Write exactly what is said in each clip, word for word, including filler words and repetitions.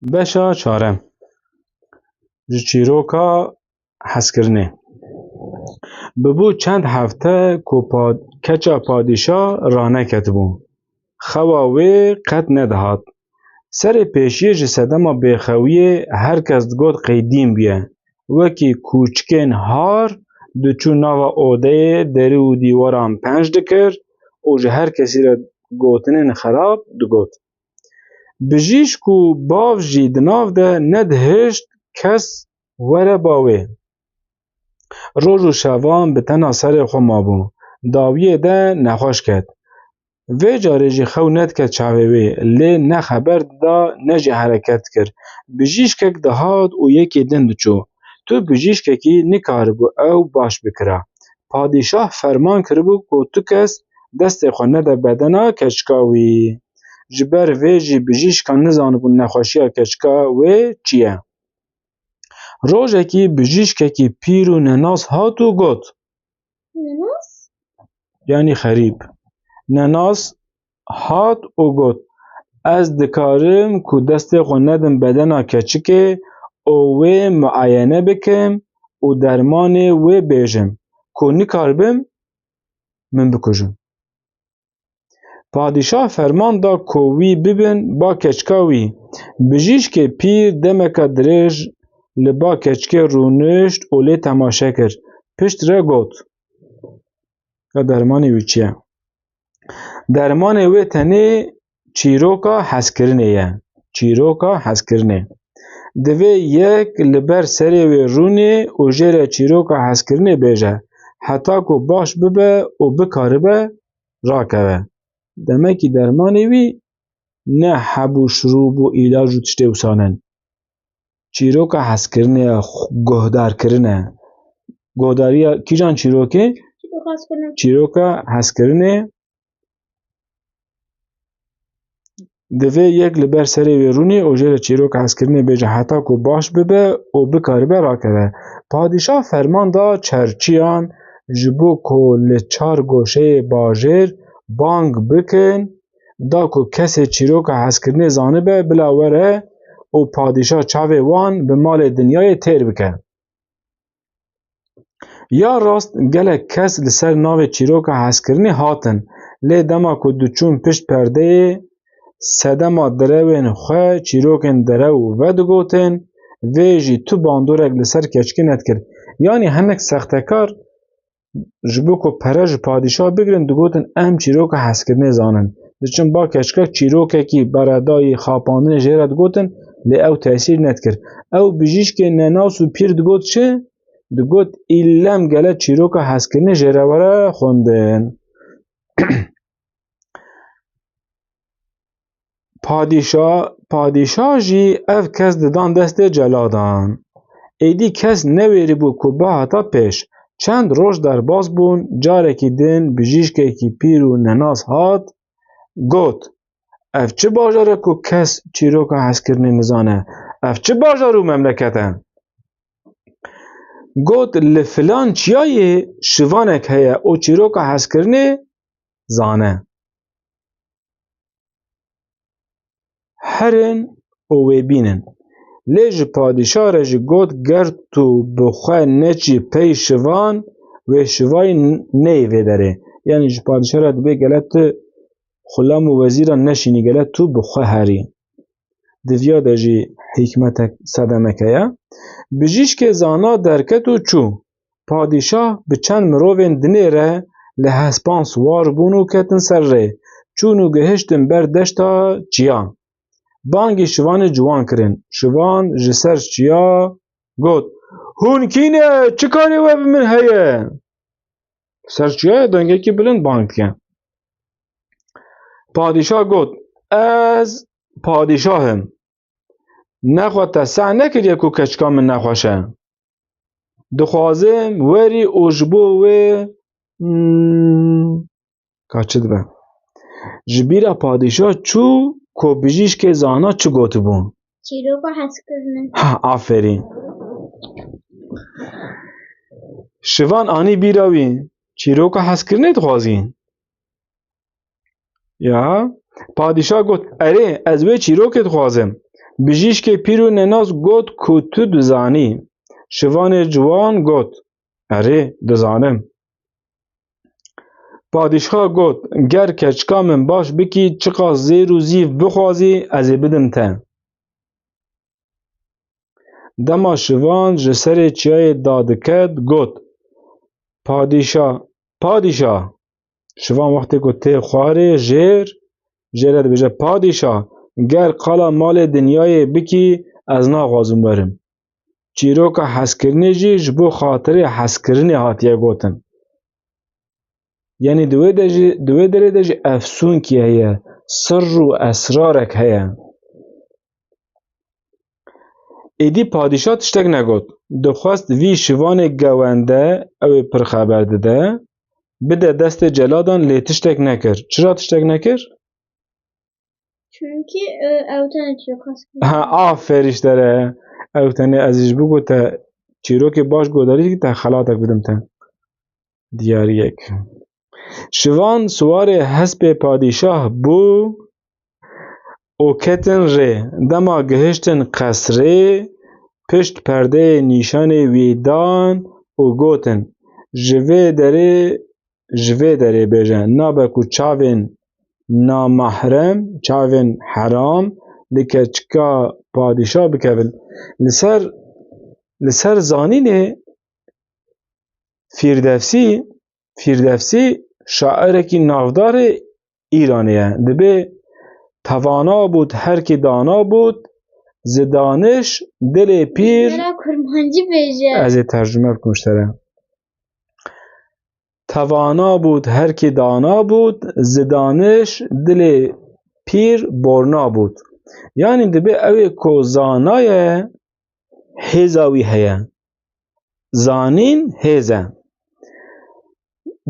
Beşa çarem. Ji çîroka hezkirinê. Bibû çend hefte ku pa-, keça padîşa raneketibû. Xewa wê qet nedihat. Serê pêşiyê ji sedema bêxewiyê her kes digot qey dîn bûye. Wekî kûçikên har diçû nava odeyê, derî û dîwaran penc dikir û ji her kesî re gotinên xerab digot. Bijîşk û bav jî di nav de nedihişt kes were ba wê. Roj û şevan bi tena serê xwe mabû. Dawiyê de nexweş ket. Vê carê jî xew nediket çavê wê, lê ne xeber dida ne jî hereket dikir. Bijîşkek dihat û yekê din diçû. Tu bijîşkekî nikaribû ew baş bikira. Padîşah ferman kiribû ku tu kes destê xwe nede bedena keçika wî. Ji ber vê jî bijîşkan nizanibûn nexweşiya keçika wê çi ye. Rojekî bijîşkekî pîr û nenas hat û got, Nenas? Yanî xerîb. Nenas hat û got, Ez dikarim ku destê xwe nedim bedena keçikê û wê muayene bikim û dermanê wê bêjim. Ku nikaribim, min bikujin. Padîşah ferman da ku wî bibin ba keçika wî. Bijîşkê pîr demeke dirêj li ba keçikê rûnişt û lê temaşe kir. Pişt re got, Ka dermanê wî çi ye? Dermanê wê tenê çîroka hezkirinê ye. Çîroka hezkirinê. Divê yek li ber serê wê rûnê û jê re çîroka hezkirinê bêje, heta ku baş bibe û bikaribe rakeve. Demekî dermanê wî ne heb û şirûb û îlac û tiştê wisa nin. Çîroka hezkirinê ye, xu-, guhdarkirin e. Guhdariya kîjan çîrokê? Çîroka hezkirinê. Çîroka hezkirinê. Divê yek li ber serê wê rûnê û jê re çîroka hezkirinê bêje heta ku baş bibe û bikaribe rakeve. Padîşah ferman da çerçiyan ji bo ku li çar goşeyê bajêr bang bikin, da ku kesê çîroka hezkirinê zanibe bila were û padîşah çavê wan bi malê dinyayê têr bike. Ya rast gelek kes li ser navê çîroka hezkirinê hatin, lê dema ku diçûn pişt perdeyê, sedema direwên xwe çîrokên derew vedigotin, vê jî tu bandorek li ser keçikê nedikir. Yanî hinek sextekar ji bo ku pere ji padîşah bigirin, digotin, Em çîroka hezkirinê zanin. Diçin ba keçika çîrokekî beredayî xapandinê jê re digotin, lê ew tesîr nedikir. Ew bijîşkê nenas û pîr digot çi? Digot, Îlem gele çîroka hezkirinê jê re were xwendin. Padîşa, padîşa jî ev kes didan destê celadan. Êdî kes newêribû ku bihata pêş. Çend roj derbas bûn, carekî din bijîşkekî pîr û nenas hat, got, Ev çi bajar e ku kes çîroka hezkirinê nizane? Ev çi bajar û memleket e? Got, Li filan çiyayê şivanek heye û çîroka hezkirinê zane. Herin û wê bînin. Lê ji padîşa re jî got, Ger tu bi xwe neçî pey şivan, wê şivayî n-, neyê vê derê. Yanî ji padîşa re dibê gele tu xulam û wezîran neşînî, gele tu bi xwe herî. Di viya de jî hikmetek sedemeke ye. Bijîşkê zana derket û çû. Padîşah bi çend mirovên dinê re li hespan siwar bûn û ketin ser rê. Çûn û gihiştin ber deşta çiya. Bangî şivanê ciwan kirin. Şivan ji ser çiya got, Hûn kî ne? Çi karê we bi min heye? Ser çiyayê dengekî bilind bang dike. Padîşah got, Ez padîşah im. Nexwe te seh nekiriye ku keçika min nexweş e. Dixwazim werî û ji bo wê, hmm, ka çi dibe? Ji bîra padîşa çû ku bijîşkê zana çi gotibû? Çîroka hezkirinê. Ha, aferîn. Şivan anî bîra wî. Çîroka hezkirinê dixwazî. Ya, padîşa got, Erê, ez wê çîrokê dixwazim. Bijîşkê pîr û nenas got ku tu dizanî. Şivanê ciwan got, Erê, dizanim. Padîşah got, Ger keçika min baş bikî, çiqas zêr û zîv bixwazî, ez ê bidim te. Dema şivan ji serê çiyayê dadiket, got, Padîşah, padîşah! Şivan wextê ku tê xwarê jêr, jê re dibêje, Padîşah, ger qala malê dinyayê bikî, ez naxwazim werim. Çîroka hezkirinê jî ji bo xatirê hezkirinê hatiye gotin. Yanî di wê de jî, di wê derê de jî efsûnkî heye, sirr û esrarek heye. Êdî padîşah tiştek negot. Dixwest vî şivanê gewende, ew ê pir xeber dide, bide destê celadan, lê tiştek nekir. Çira tiştek nekir? Çünkü e, ew tenê çîroka Ha, aferî ji te re. Ew tenê ez ji bo ku te çîrokê baş guhdarî dikî, te xelatek bidim te. Diyariyek. Şivan siwarê hespê padîşah bû û ketin rê. Dema gihiştin qesrê, pişt perdeyê nîşanê wî dan û gotin, Ji vê derê, ji vê derê bêje, nabe ku çavên namahrem, çavên heram li keçika padîşah bikevin. Li ser, li ser zanînê Fîrdevsî, Fîrdevsî şairekî navdarê Îranê ye. Dibê, Tewana bûd her kî dana bûd, zi daniş dilê pîr. Jera kurmancî bêje. Ez ê tercume bikim ji te re. Tewana bûd her kî dana bûd, zi daniş dilê pîr borna bûd. Yanî dibê ew ê ku zana ye, hêza wî heye. Zanîn hêz e.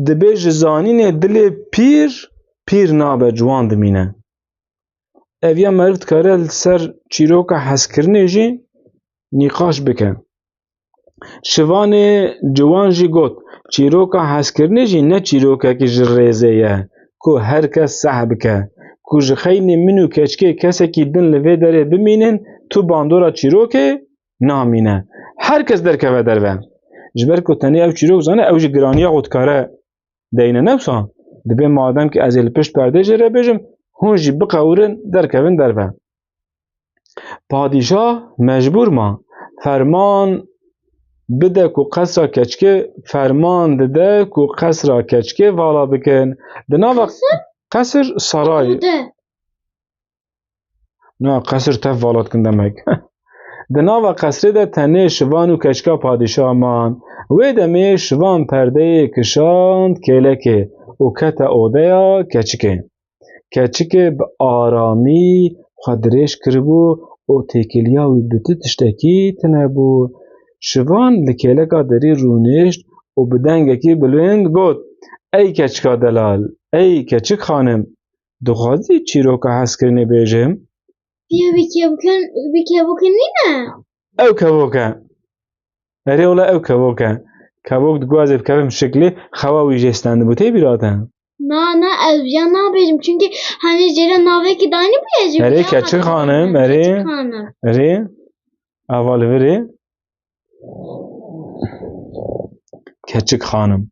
Dibê ji zanînê dilê pîr, pîr nabe, ciwan dimîne. Ev ya meriv dikare li ser çîroka hezkirinê jî nîqaş bike. Şivanê ciwan jî got, Çîroka hezkirinê jî ne çîrokekî ji rêzê ye, ku her kes seh bike, ku ji xeynê min û keçikê kesekî din li vê derê bimînin, tu bandora çîrokê namîne. Her kes derkeve derve. Ji ber ku tenê ew çîrok zane, ew ji giraniya xwe dikare deyne nefsa. Dibê madem ki ez ê li pişt perdê jê re bêjim, hûn jî biqewirin, derkevin derve. Padîşah mecbûr ma. Ferman bide ku qesra keçikê, ferman dide ku qesra keçikê vala bikin. Di nava Qesir? Qesir saray. Oda. Na, qesir tev vala dikin demek. Di nava qesrê de tenê şivan û keçika padîşah man. Wê demê şivan perdeyê kişand kêlekê û kete odeya keçikê. Keçikê bi aramî xwe dirêj kiribû û têkiliya wî bi tu tiştekî tune bû. Şivan li kêleka derî rûnişt û bi dengekî bilind got, Ey keçika delal, ey keçik xanim, dixwazî çîroka hezkirinê bêjim? Piya wî kevokan, wî kevokan nîne? Ew kevok e. Erê wele ew kevok e. Kevok digo ez ê bikevim şiklê, xewa wî jê stendibû. Tê bîra te? Na, na, ez ya nabêjim. Çünkü hani jê re navekî danî bûye jî. Erê ya keçik xanim, erê. Keçik xanim. Erê. Ava li vir ê. Keçik xanim.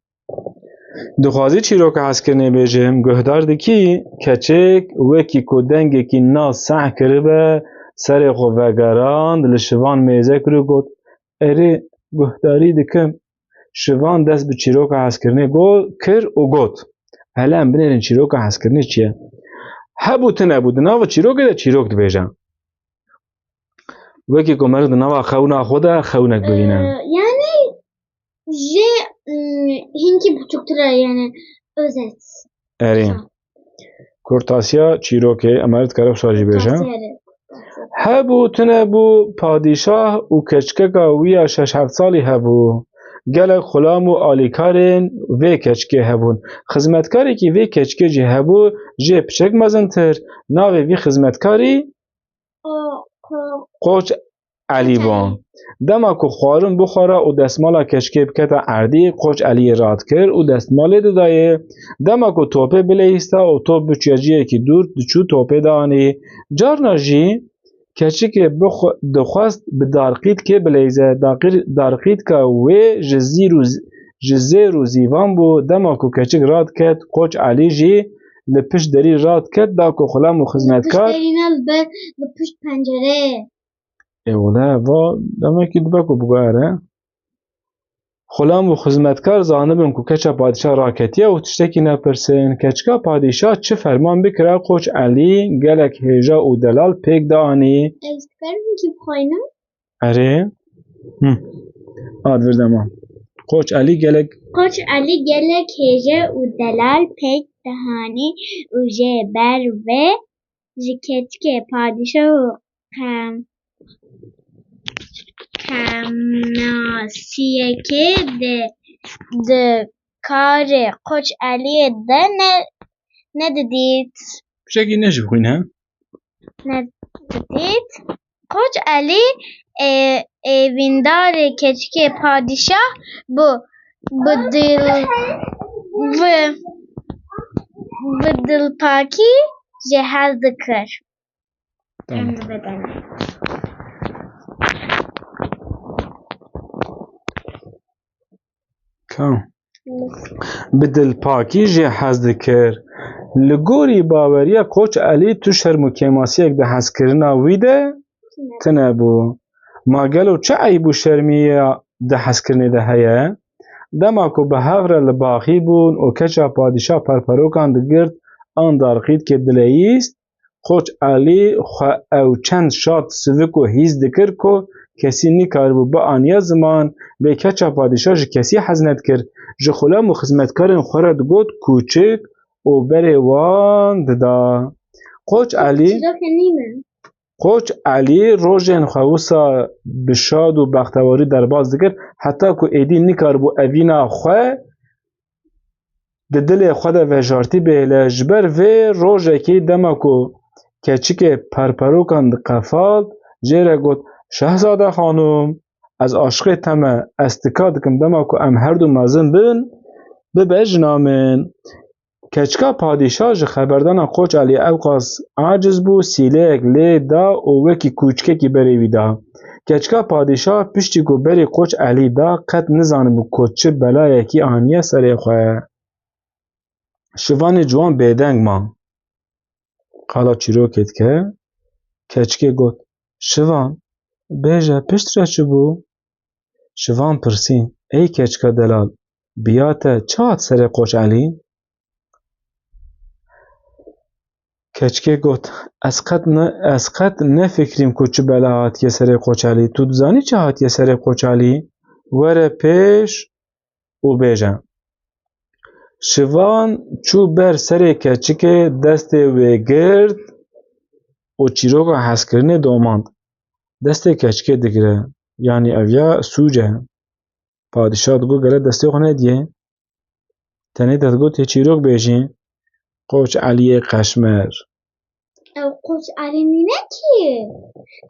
Dixwazî çîroka hezkirinê bêjim, guhdar dikî, keçik wekî ku dengekî nas seh kiribe, serê xwe vegerand, li şivan mêze kir û got, Erê, guhdarî dikim. Şivan dest bi çîroka hezkirinê go-, kir û got, Hele em binêrin çîroka hezkirinê çi ye? Hebû tune bû, di nava çîrokê de çîrok dibêje. Wekî ku meriv di nava xewna xwe de xewnek bibîne. Ee, yani jê, mm, hinkî buçuktir e, yani özet. Erê. Kısa. Kurtasiya çîrokê, em ê dikare wisa jî bêje. Kurtasiya re. Hebû tune bû, padîşah û keçikeka wî ya şeş heft salî hebû. Gelek xulam û alîkarên vê keçikê hebûn. Xizmetkarekî vê keçikê jî hebû, jê piçek mezintir. Navê vî xizmetkarî O, ko-, Qoç Elî bû. Elî. Dema ku xwarin bixwara û destmala keçikê biketa erdî, Qoç Eliyê radikir û destmalê didayê. Dema ku topê bileyîsta û top biçûya ciyekî dûr, diçû topê dianî. Carna jî Keçikê bixwe-, dixwest bi darqîtkê bileyze. Daqîr-, darqîtka wê ji zîr û z-, ji zêr û zîvan bû. Dema ku keçik radiket, Qoç Elî jî li pişt derî radiket, da ku xulam û xizmetkar. Pişt derî ne, li ber, li pişt pencereyê. Ê wele, va demekî dibe ku biguhere. Xulam û xizmetkar zanibin ku keça padîşah raketiye û tiştekî nepirsin. Keçika padîşah çi ferman bikira, Qoç Elî gelek hêja û delal pêk dianî. Ez dikarim hinkî bixwînim? Erê. Hı. Ad vir dema. Qoç Elî gelek Qoç Elî gelek hêja û delal pêk dihanî û jê ber vê ji keçikê padîşah û qem-, qemnasiyekê di, di karê Qoç Eliyê de ne-, nedidît. Pişekî ne ji xwîn he? Nedidît. Qoç Elî, ê, êvîndarê keçikê padîşah bû. Bi dil, bi, bi dilpakî jê hez dikir. Tamam. Em dibedene. Ka. Bi dilpakî jê hez dikir. Li gorî baweriya Qoç Elî tu şerm û kêmasiyek di hezkirina wî de tune bû. Ma gelo çi eyb û şermiya di hezkirinê de heye? Dema ku bi hev re li baxî bûn û keça padîşah perperokan digirt an darqîtkê dileyîst, Qoç Elî xwe ew çend şat sivik û hîs dikir ku kesî nikaribû bianiya ziman, lê keça padîşah ji kesî hez nedikir. Ji xulam û xizmetkarên xwe re digot kûçik û berê wan dida. Qoç Elî, Çîrokê nîne. Qoç Elî rojên xwe wisa bi şad û bextewarî derbas dikir, heta ku êdî nikaribû evîna xwe di dilê xwe de vejartî bihêle. Ji ber vê rojekî dema ku keçikê perperokan diqefalt, jê re got, Şehzade xanim, ez aşiqê te me, ez tika dikim dema ku em herdu mezin bin, bibe jina min. Keçika padîşah ji xeberdana Qoç Elî ewqas aciz bû, sîleyek lê da û wekî kûçikekî berê wî da. Keçika padîşah piştî ku berî Qoç Elî da, qet nizanibû ku çi belayekî aniye serê xwe. Şivanê ciwan bêdeng ma. Qala çîrokê dike. Keçikê got, Şivan, bêje piştre çi bû? Şivan pirsî, Ey keçika delal, biya te çi hat serê Qoç Elî? Keçikê got, Ez qet ne, ez qet nefikrîm ku çi bela hatiye serê Qoç Elî. Tu dizanî çi hatiye serê Qoç Elî? Were pêş û bêje. Şivan çû ber serê keçikê, destê wê girt û çîroka hezkirinê domand. Destê keçikê digire, yanî ev ya sûc e. Padîşah digot, Gele destê xwe nediyê? Tenê te digot, Tê çîrok bêjî. Qoç Eliyê Qeşmer. Ew Qoç Elî nîne kî?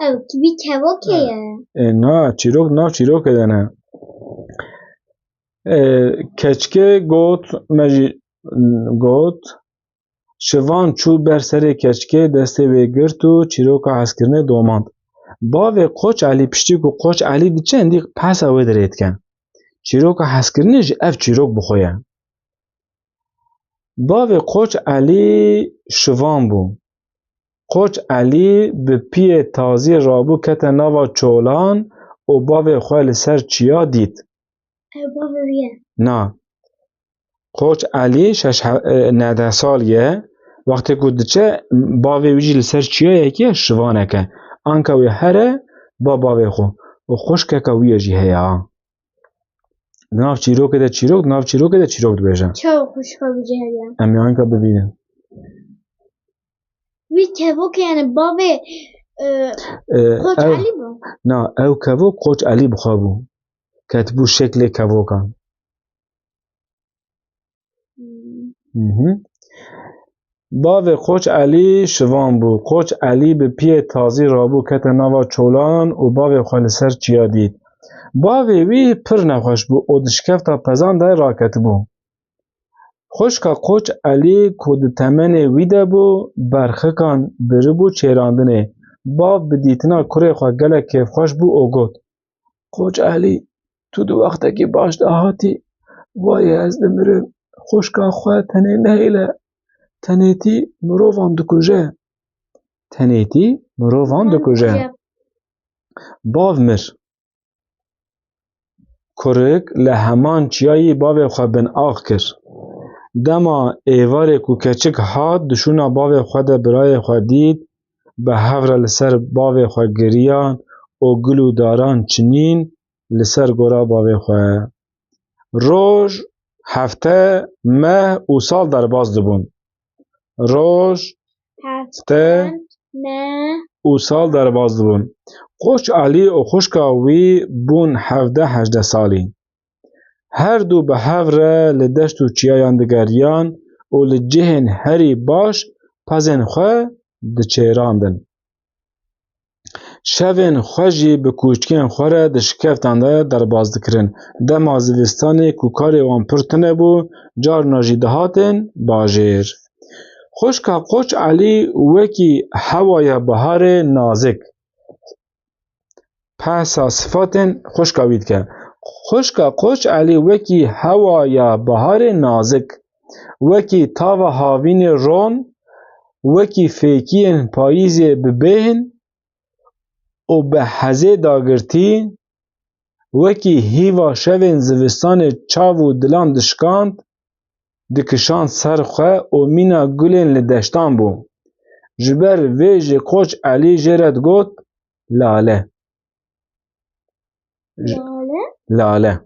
Ew wî kevokê ye. Ê, na, çîrok nav çîrokê de ne. Ê, keçikê got, me jî got, Şivan çû ber serê keçikê, destê wê girt û çîroka hezkirinê domand. Bavê Qoç Elî piştî ku Qoç Elî diçe, hindî pesa wê dirê dike. Çîroka hezkirinê jî ev çîrok bi xwe ye. Bavê Qoç Elî Şivan bû. Qoç Elî bi piyê tazî rabû kete nava çolan û bavê xwe li ser çiya dît. Ew bavê wî ye. Na. Qoç Elî şeş he-, e, nehde salî ye. Wextê ku diçe, bavê wî jî li ser çiyayekî ye, şivanek e. Anka wê here ba bavê xwe. Û xwişkeka wî ye jî heye ha. Di nav çîrokê de çîrok, di nav çîrokê de çîrok dibêje. Çawa xwişka wî jî heye? Em ê anka bibînin. Wî kevokê, yani bavê, e, E, Qoç ew, Elî bû. Na, ew kevok Qoç Elî bi xwe bû. Ketibû şeklê kevokan. Hmm. Mhm. Bavê Qoç Elî şivan bû. Qoç Elî bi piyê tazî rabû kete nava çolan û bavê xwe li ser çiya dît. Bavê wî pir nexweş bû û di şikefta pezan de raketibû. Xwişka Qoç Elî ku di temenê wî de bû, berxikan biribû çêrandinê. Bav bi dîtina kurê xwe gelek kêfxweş bû û got, Qoç Elî, tu di wextekî baş de hatî, wayê ez dimirim, xwişka xwe tenê nehêle, tenêtî mirovan dikuje. Tenêtî mirovan dikuje. Bav mir. Kurik li heman çiyayî bavê xwe bin ax kir. Dema êvarê ku keçik hat, di şûna bavê xwe de birayê xwe dît, bi hev re li ser bavê xwe giriyan û gul û daran çinîn li ser gora bavê xwe. Roj, hefte, meh û sal derbas dibûn. Roj, hefte, meh û sal derbas dibûn. Qoç Elî û xwişka wî bûn hevdeh hejdeh salî. Her du bi hev re li deşt û çiyayan digeriyan û li cihên herî baş pezên xwe diçêrandin. Şevên xwe jî bi kûçikên xwe re di şikeftan de derbas dikirin. Dema zivistanê ku karê wan pir tune bû, carna jî dihatin bajêr. Xwişka Qoç Elî wekî hewaya biharê nazik. Pehsa sifatên xwişka wî dike. Xwişka Qoç Elî wekî hewaya biharê nazik, wekî tava havînê ron, wekî fêkiyên payîzê bi bêhn û bi hezê dagirtî, wekî hîva şevên zivistanê çav û dilan dişikand, dikişand ser xwe û mîna gulên li deştan bû. Ji ber vê jî Qoç Elî jê re digot, Lale. J-, Lale? Lale.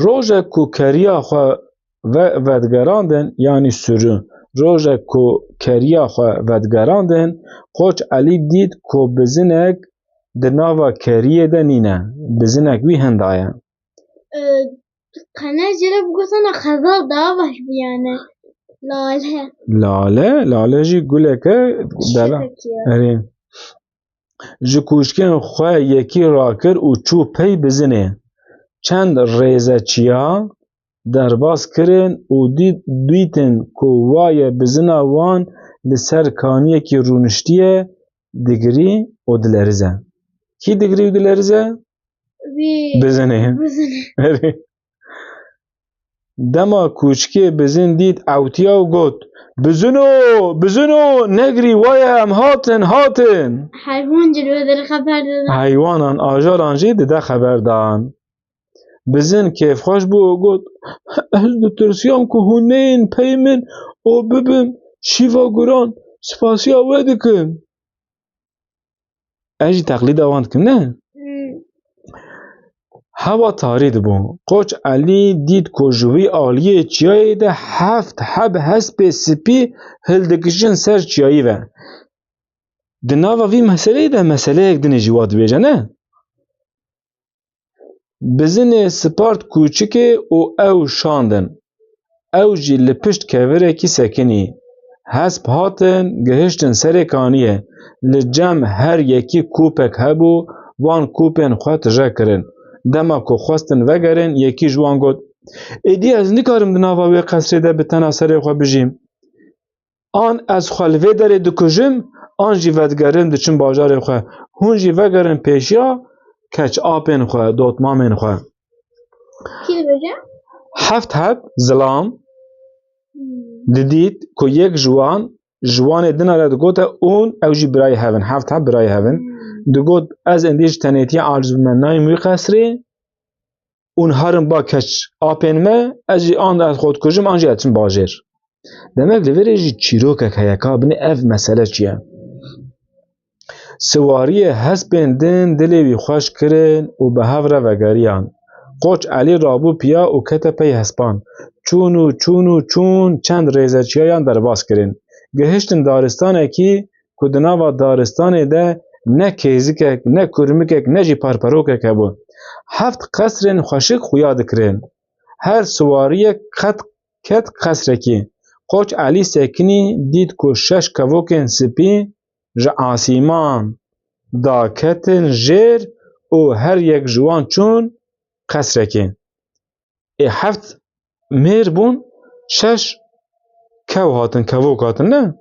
Rojek ku keriya xwe ve-, vedigerandin, yanî sürü, rojek ku keriya xwe vedigerandin, Qoç Elî dît ku bizinek di nava keriyê de nîne. Bizinek wî hinda ye. Ee, Qene jê re bigotana xezal daha baş bû yani. Lale. Lale, lale jî guleke bela. Şevekî ye. Erê. Ji kûçikên xwe yekî rakir û çû pey bizinê. Çend rêzeçiya derbas kirin û dît-, dîtin ku waye bizina wan li ser kaniyekî rûniştiye, digirî û dilerize. Kî digirî û dilerize? Wî bizinê. Bizinê. Erê. Dema kûçikê bizin dît ewtiya û got, Bizino, bizino, negirî, waye em hatin, hatin. Heywan jî li wê derê xeber dide. Heywanan, ajaran jî dide xeber dan. Bizin kêfxweş bû û got, Ez ditirsiyam ku hûn neyên pey min û bibin şîva guran, spasiya we dikim. Ez jî teqlîda wan dikim, ne? Hmm. Hewa tarî dibû. Qoç Elî dît ku ji wî aliyê çiyayê de heft heb hespê spî hildikişin ser çiyayî ve. Di nava vî meseleyê de meseleyek din jî wa dibêje, ne? Bizinê spart kûçikê û ew şandin. Ew jî li pişt kevirekî sekinî. Hesp hatin, gihiştin serê kaniyê. Li cem her yekî kûpek hebû, wan kûpên xwe tije kirin. Dema ku xwestin vegerin, yekî ji wan got, Êdî ez nikarim di nava wê qesrê de bi tena serê xwe bijîm. An ez xwe li vê derê dikujim, an jî vedigerim diçim bajarê xwe. Hûn jî vegerin pêşiya keç apên xwe, dotmamên xwe. Kî dibêje? Heft heb zilam Hmm. didît ku yek ji wan, ji wanê dina re digote ûn ew jî birayê hev in. Heft heb birayê hev in. Hmm. Digot, Ez êdî ji tenêtiya aciz bime, nayêm wî qesrê. Ûn herin ba keç apên me, ez jî an ez xwe dikujim, an jî ez çim bajêr. Demek li vê re jî çîrokek heye ka binê ev mesele çi ye. Siwariyê hespên din dilê wî xweş kirin û bi hev re vegeriyan. Qoç Elî rabû piya û kete pey hespan. Çûn û çûn û çûn çend rêzeçiyayan derbas kirin. Gihiştin daristanekî ku di nava daristanê de ne kêzikek, ne kurmikek, ne jî parperokek hebû. Heft qesrên xweşik xuya dikirin. Her siwariyek qet ket qesrekî. Qoç Elî sekinî dît ku şeş kevokên spî ji asîman daketin jêr û her yek ji wan çûn qesrekê. Ê heft mêr bûn, şeş kew hatin, kevok hatin, ne?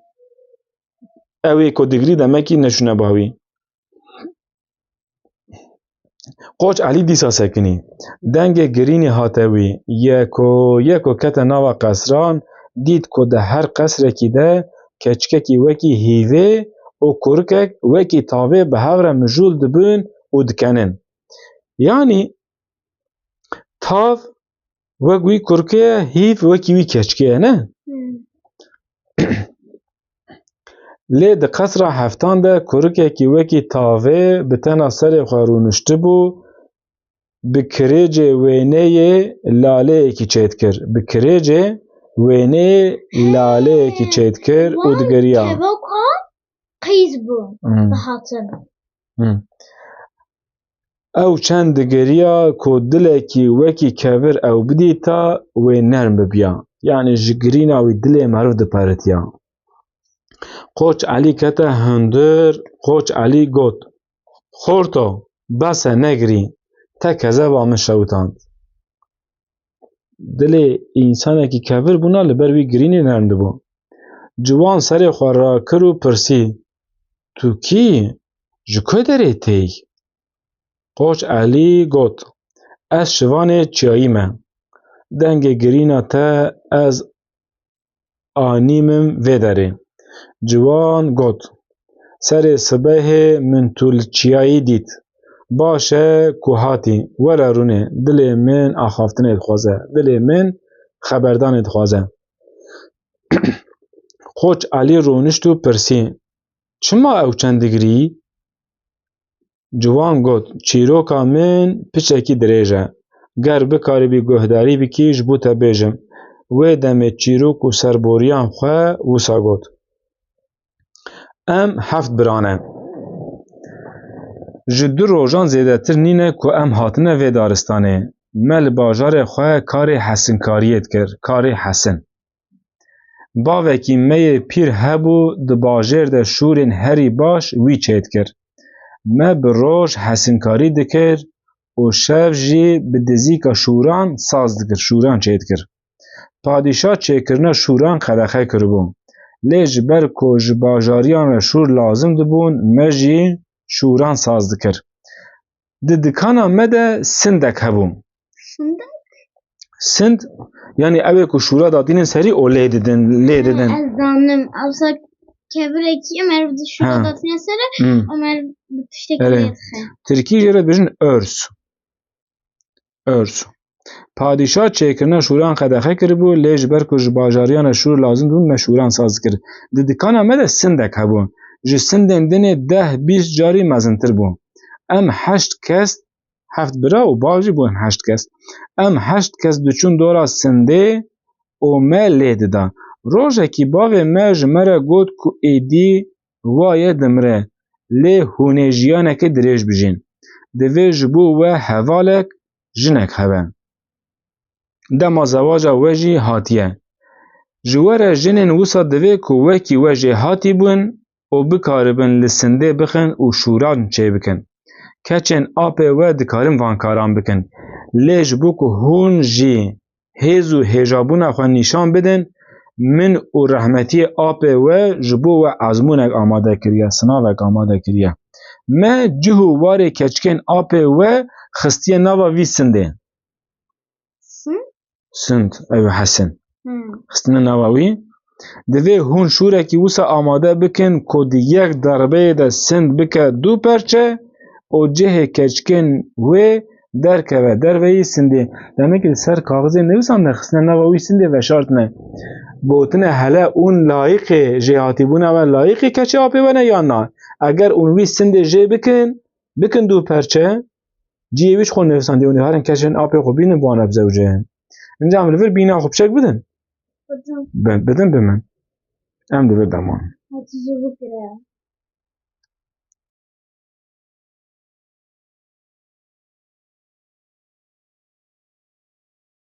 Ew ê ku digirî demekî neçûne ba wî. Qoç Elî dîsa sekinî. Dengê girînî hate wî. Yeko yeko kete nava qesran, dît ku di her qesrekî de keçikekî wekî hîvê û kurikek wekî tavê bi hev re mijûl dibin û dikenin. Yanî tav wek wî kurikê ye, hîv wekî wî keçikê ye, ne? Hmm. Lê di qesra heftan de kurikekî wekî tavê bi tena serê xwe rûniştibû, bi kirêcê wêneyê laleyekî çêdikir. Bi kirêcê wêneyê laleyekî çêdikir û digiriya. Kevoka qîz bû. Hmm. Dihatin. Hmm. Ew çend digiriya ku dilekî wekî kevir ew bidîta, wê nerm bibiya. Yanî ji girîna wî dilê meriv diperitiya. Qoç Elî kete hundir, Qoç Elî got, "Xorto, bes e, negirî, te kezeba min şewitand." Dilê însanekî kevir bûna, li ber wî girînê nerm dibû. Ciwan serê xwe rakir û pirsî, "Tu kî yî? Ji ku derê tê yî?" Qoç Elî got, "Ez şivanê çiyayî me. Dengê girîna te ez anîmim vê derê." Ciwan got, "Serê sibehê min tu li çiyayî dît. Baş e ku hatî. Were rûnê. Dilê min axaftinê dixwaze. Dilê min xeberdanê dixwaze." Qoç Elî rûnişt û pirsî, "Çima ew çend digirî?" Ciwan got, "Çîroka min piçekî dirêj e. Ger bikaribî guhdarî bikî, ji bo te bêjim." Wê demê çîrok û serboriyan xwe wisa got. Em heft bira ne. Ji du rojan zêdetir nîne ku em hatine vê daristanê. Me li bajarê xwe karê hesinkariyê dikir, karê hesin. Bavekî me yê pîr hebû, di bajêr de şûrên herî baş wî çêdikir. Me bi roj hesinkarî dikir û şev jî bi dizîka şûran saz dikir, şûran çêdikir. Padîşah çêkirina şûran qedexe kiribû. Lê ji ber ku ji bajariyan re şûr lazim dibûn, me jî şûran saz dikir. Di dikana me de sindek hebû. Sindek? Sind, yanî ew ê ku şûra datînin serî û lê didin, lê didin. Ez zanim. Ewsa kevirekî em her di şûra Ha. datîne sere, Hmm. em her bi tiştekî Erê. lê dixe. Tirkî jê re dibêjin örs. Örs. Padîşah çêkirina şûran qedexe kiribû, lê ji ber ku ji bajariyan re şûr lazim dibûn, me şûran saz dikir. Di dikana me de sindek hebû. Ji sindên din ê deh bîst carî mezintir bû. Em heşt kes, heft bira û bav jî bûn heşt kes. Em heşt kes diçûn dora sindê û me lê dida. Rojekî bavê me ji me re got ku êdî waye dimire, lê hûn ê jiyanekê dirêj bijîn. Divê ji bo we hevalek, jinek hebe. Dema zewaca we jî hatiye. Ji we re jinên wisa divê ku wekî we jêhatî bûn û bikaribin li sindê bixin û şûran çêbikin. Keçên apê we dikarin van karan bikin. Lê ji bo ku hûn jî hêz û hêjabûna xwe nîşan bidin, min û rehmetiyê apê we ji bo we ezmûnek amade kiriye, sinavek amade kiriye. Me cih û warê keçikên apê we xistiye nava vî sindê. Sind? Sind, ew hesin. Hmm. Xistine nava wî. Divê hûn şûrekî wisa amade bikin ku di yek derbeyê de sind bike du perçe û cihê keçikên wê derkeve derveyî sindê. Demek ki li ser kaxizê nivîsandin, xistine nava wî sindê veşartine. Gotine hele hûn layiqê jêhatîbûna we, layiqê keçê apê we ne yan na? Eger hûn wî sindê jê bikin, bikin du perçe, cihê wî ji xwe nivîsandî, hûn ê herin keçên apê xwe bînin, bi wan re bizewicin. Înca em li vir bîna xwe piçek bidin. Hocam. Bi-, bidin bi min. Em li vir dema. Hadi zor bikire.